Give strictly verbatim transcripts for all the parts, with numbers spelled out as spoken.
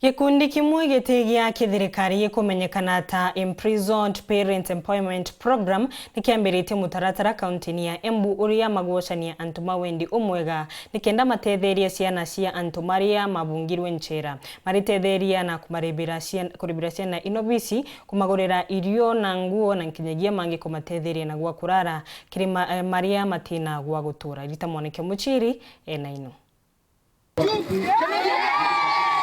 Gikundi kimwe giti gia kithirikari gikumenyekana ta Imprisoned Parents Empowerment Program ni kiambiritie mutaratara kaunti-ini ya Embu uria magwocania antu ma wendi umwega nikenda matetherie ciana cia antu maria mabungirwe nchera. Maritetheria na kumaribira ciana, kuribira ciana inobisi, kumagurira irio na nguo na nkinyagia mangi kumatetheria na gwa kurara kiri ma-, eh, maria matina gwa gutura. Rita Mwanike Muchiri ena ino.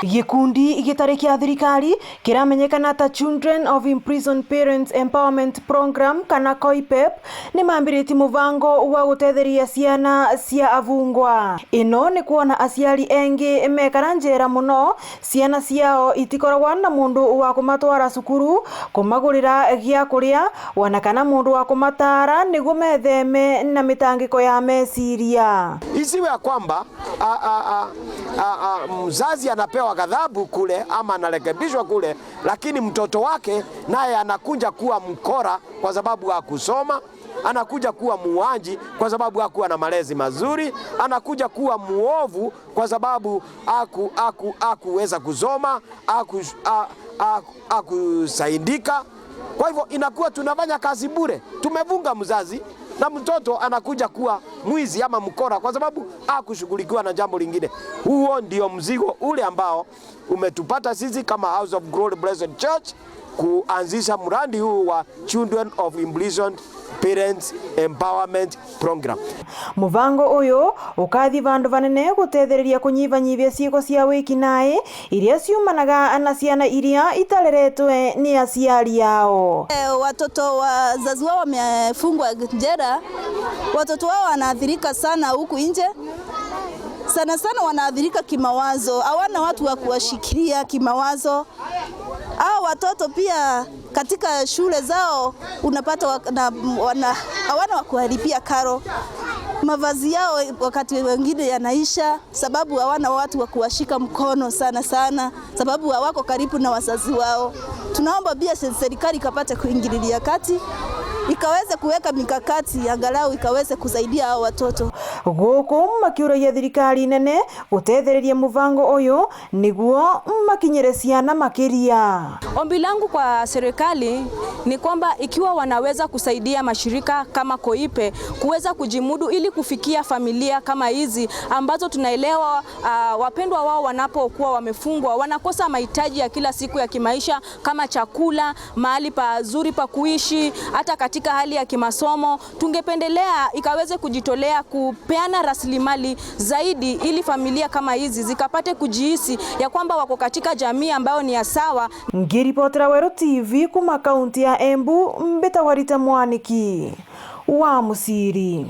Gikundi gitari kia thirikari kiramenyekana ta Children of Imprisoned Parents Empowerment Program kana COIPEP ni mambiritie muvango wa gutetheria ciana cia abungwa. Ino ni kwona aciari engi mekara njera muno, ciana ciao itikoragwa na mundu wa kumatwara cukuru, kumagurira gia kuria, wana kana mundu wa kumataara niguo metheme na mitangiko ya meciria. Isiwe ya kwamba a, a, a, a, a, mzazi anapewa ghadhabu kule ama anarekebishwa kule, lakini mtoto wake naye anakuja kuwa mkora kwa sababu hakusoma, anakuja kuwa muuaji kwa sababu hakuwa na malezi mazuri, anakuja kuwa muovu kwa sababu haku-, haku-, hakuweza kusoma, haku-, ha-, ha-, hakusaidika. Kwa hivyo inakuwa tunafanya kazi bure. Tumefunga mzazi na mtoto anakuja kuwa mwizi ama mkora kwa sababu hakushughulikiwa na jambo lingine. Huo ndio mzigo ule ambao umetupata sisi kama House of Glory Blessed Church kuanzisha mradi huu wa Children of Imprisoned Parents Empowerment Program. Muvango uyu ukathi vandu vanene gutethereria kunyivanyivia ciiko cia wiki nae iria ciumanaga na ciana iria itareretwe ni aciari ao. Eh, watoto wazazi wao wamefungwa jela, watoto wao wanaathirika sana huku nje. Sana sana wanaathirika kimawazo, hawana watu wa kuwashikilia kimawazo. Hao watoto pia katika shule zao unapata wa-, na, wana, hawana wa kuwalipia karo. Mavazi yao wakati wengine yanaisha sababu hawana watu wa kuwashika mkono sana sana, sababu hawako karibu na wazazi wao. Tunaomba pia se-, serikali ikapate kuingililia kati, ikaweze kuweka mikakati angalau ikaweze kusaidia hao watoto. Guku makiuragia thirikari nene gutethereria muvango uyu niguo makinyire ciana makiria. Ombi langu kwa serikali ni kwamba ikiwa wanaweza kusaidia mashirika kama Koipe kuweza kujimudu ili kufikia familia kama hizi ambazo tunaelewa, ah, wapendwa wao wanapokuwa wamefungwa, wanakosa mahitaji ya kila siku ya kimaisha kama chakula, mahali pazuri pa kuishi, hata katika hali ya kimasomo. Tungependelea ikaweze kujitolea kupeana rasilimali zaidi ili familia kama hizi zikapate kujihisi ya kwamba wako katika jamii ambayo ni ya sawa. Ngiripotera Weru T V kuma kaunti ya Embu, mbitagwa Rita Mwaniki wa Musiri.